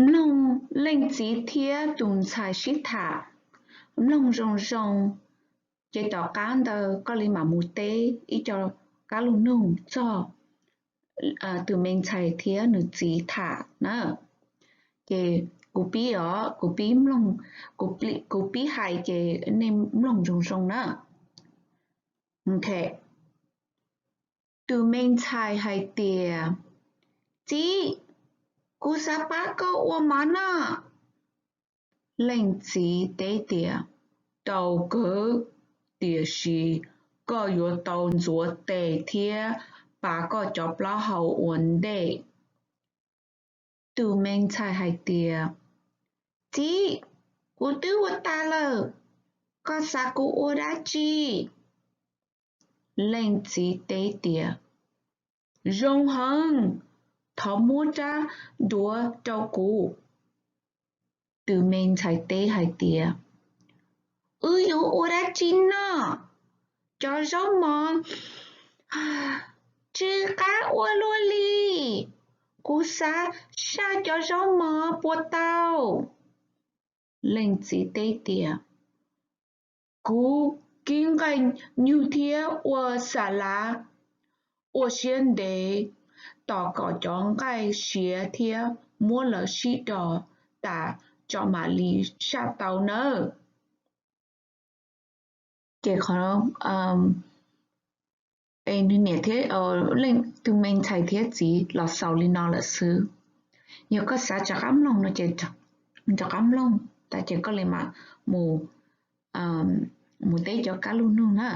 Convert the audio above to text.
Mloog leej txiv thiab tus ntxhais sib tham, mloog zoo zoo, ces tom qab ntawd koj li mam mus teb ib co kab lug nug txog tus me ntxhais thiab nws txiv tham na. Ces kuv pib os, kuv pib mloog, kuv pib hais ces nej mloog zoo zoo na. Tus me ntxhais hais tias, Txiv, kuv xav pab koj ua mov noj. Leej txiv teb tias, Tau kawg, tiam sis koj yuav tau ntxuav tes thiab pas koj cov plaub hau ua ntej. Tus me ntxhais hais tias, Txiv, kuv twb ua tas lawm, koj xav kuv ua dab tsi? Leej txiv teb tias, Zoo heev, thov muab rab duav rau kuv. Tus me ntxhais teb hais tias, Wb yuav ua dab tsi noj? Cov zaub mov tsw qab ua luaj li. Kuv xav saj cov zaub mov puas tau? Leej txiv teb tias, Kuv kib nqaij nyug thiab ua xa lav, ua siab ntev, tos kom cov nqaij siav thiab muab lawv sib do tas tso mam li saj tau nawb. Ces qhov nws niam thiab, tus me ntxhais thiab txiv los xaus li no lawm xwb. Yog koj xav rov qab mloog no ces rov qab mloog tas ces koj li mam mus, mus teb cov kab lug nug na.